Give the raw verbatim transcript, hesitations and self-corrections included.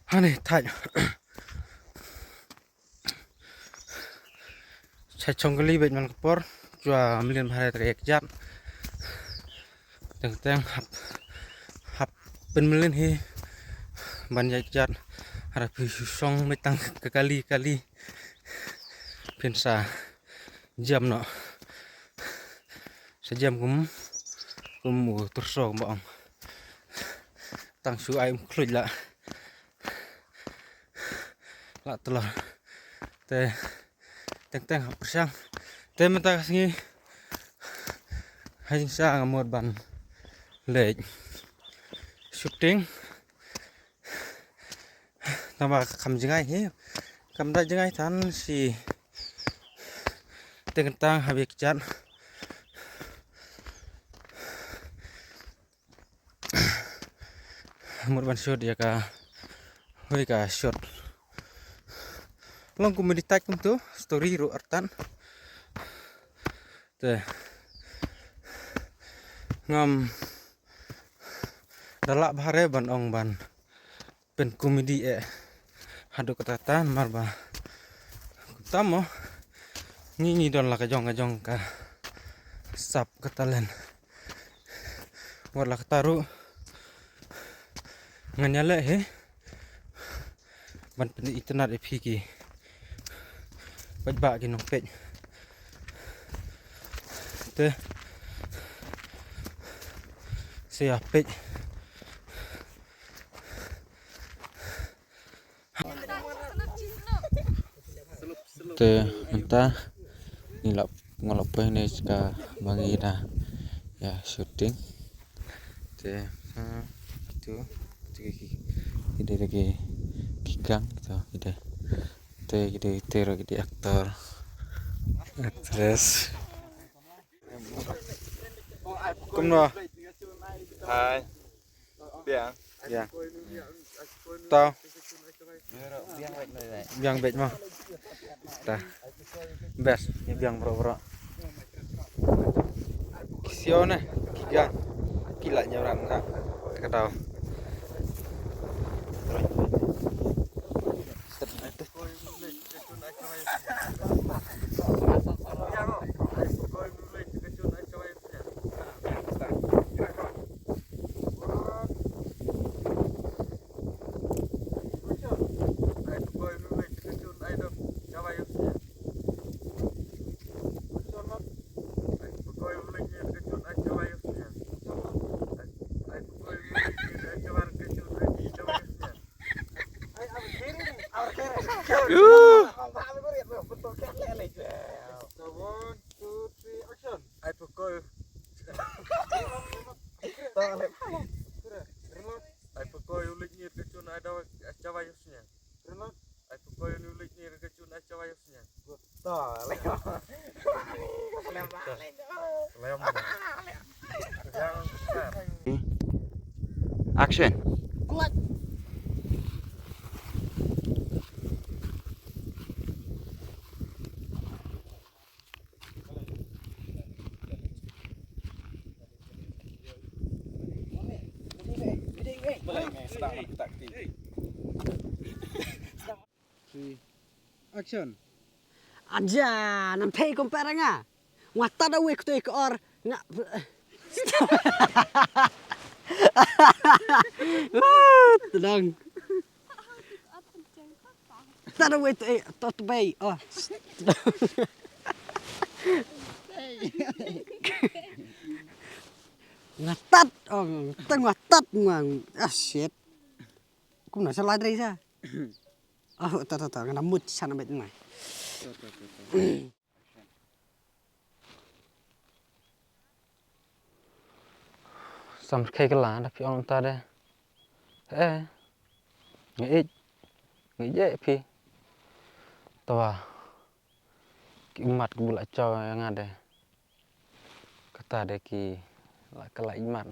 Hane thait. Chai chong kali beit man ka por. Jua mlien bha re ta ka ïa kjat. Teng teng hap hap pynmlien hi ban ïa kjat. Hara phi shu song beit tang ka kali kali. Phin sa jam noh. Sa jam kum kum u turso ba ong. Tang shu ai um khluit la. La tlor. Te teng teng ha pyrshang. Te mynta ka sngi ha jingshang nga mut ban leit shooting. Tang ba kam jngai hi. Kam da jngai than shi. Teng tang ha bik jat. Mut ban shoot ïa ka hui ka shoot. Long comedy type kumtu, story ruh artan. Te ngam da lah bha re ban ong ban pyn comedy eh. Haduh kata ta mar ba kumta mo ngi ngi don la ka jong ka jong ka sap ka talent. Wat la kata ruh ngan ïaleh hi ban pyn itynnad ïa phi ki paidbah ki nongpeit. Te sa ïa peit. Te mynta ngi la, nga la poi ne ka ba ngi da ïa shooting. Te ha tu tu ki ki dei ki ki gang tu ki dei. Te ki dei te ro ki dei actor, actress. Kumno? Hai. Biang. Biang. Tau. Biang beit mo. Ta. Best, ni biang bro bro. Ki sio ne, ki gang. Ki la nyaw ran ka. Ka tau. One, two, three, action. Ai pukoi. Ai pukoi u leit ngir ka chun ai dawa ai chawa yusnya. Ai pukoi u leit ngir ka chun ai chawa yusnya. Action. Three. Action. Aja, nam thei compare nga. Nga ta da wek tu ek or nga. Tenang. Ta da wek tu ek to tu bai. Oh. Nga tat. Oh, ta nga tat nga. Ah shit. Kumno sa la dre sa. Oh, ta ta ta nga mut sa na bet mai. Sam khei kala da phi ong ta de. Eh. Ngi ij. Ngi ij phi. Tawa. Ki ummat ki bula chaw nga de. Kata de ki la kala imat.